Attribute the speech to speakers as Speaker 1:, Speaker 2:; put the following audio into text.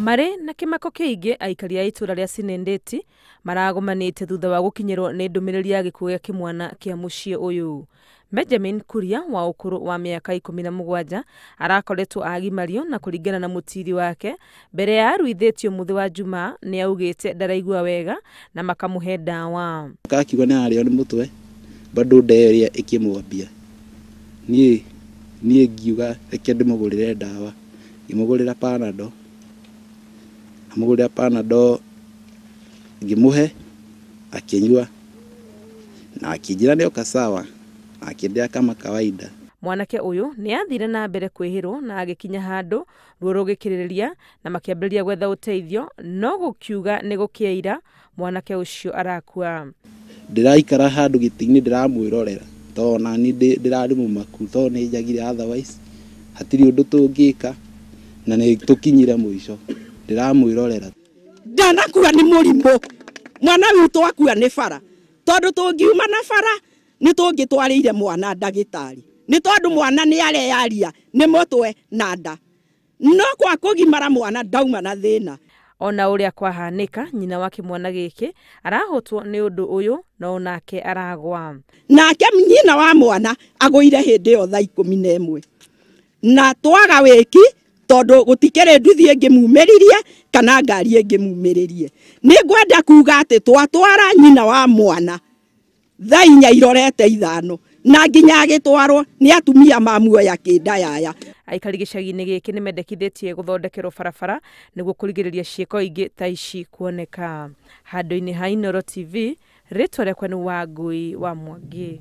Speaker 1: Marĩ na kĩmako kĩingĩ, aikari a itũra rĩa Sinendeti maragomanĩte thutha wa gũkinyĩrwo nĩ ndũmĩrĩri ya gĩkuũ gĩa kĩmwana kĩa mũciĩ ũyũ. Benjamin Kuria wa ũkũrũ wa mĩaka 17 arakoretwo agimario na kũringana na mũtiri wake mbere ya aruithĩtio mũthĩ wa Jumaa nĩ augĩte ndaraigua wega na makamũhe ndawa.
Speaker 2: Akiuga nĩ ararĩo nĩ mũtwe bado nda ĩyo ĩrĩa ĩkĩmwambia. Niĩ ngiuga reke ndĩmũgũrĩre ndawa, ngĩmũgũrĩra Panadol, amũgũrĩra Panadol ngĩmũhe akĩnyua na akĩnjĩra nĩoka sawa, akĩendea kama kawaida.
Speaker 1: Mwanake ũyũ nĩ athire na mbere kwĩhĩrwo na agĩkinya handũ ruo rũgĩkĩrĩrĩria na makĩambĩrĩria gwetha ũteithio, no gũkiuga nĩ gũkĩaira mwanake ũcio arakua.
Speaker 2: Ndĩraikara handũ gĩtĩ-inĩ ndĩramwĩrorera tondũ nani ndĩrarĩ mũmaku tondũ nĩ njagire, otherwise hatirĩ ũndũ tũngĩka na nĩ tũkinyire mũico. Ndĩramwĩrorera.
Speaker 3: Ndanakua nĩ mũrimũ, mwana witũ akua nĩ bara, tondũ tũngiuma na bara nĩ tũngĩtwarĩire mwana ndagĩtarĩ, nĩ tondũ mwana nĩ areyaria nĩ mũtwe na nda, no kwa kũgimara mwana ndauma na thĩna.
Speaker 1: Ona ũrĩa kwahanĩka, nyina wa kĩmwana gĩkĩ arahotwo nĩ ũndũ ũyũ no nake aragwa.
Speaker 3: Nake nyina wa mwana agũire hĩndĩ ĩyo thaa 11 na twaga wĩki tondũ gũtikĩrĩ nduthi ĩngĩmumĩririe kana ngari ĩngĩmumĩrĩrie. Nĩ ngwenda kuga atĩ twatwara nyina wa mwana thaa 4 irorete 5 na nginya agĩtwarwo nĩ atumia mamuoya kĩndayaya.
Speaker 1: Aikari gĩcagi-inĩ gĩkĩ nĩ mendekithĩtie gũthondekerwo barabara nĩguo kũrigĩrĩria ciĩko ingĩ ta ici kuoneka. Handũ-inĩ ha Inooro TV, rĩtwa rĩakwa nĩ Wangui wa Mwangi.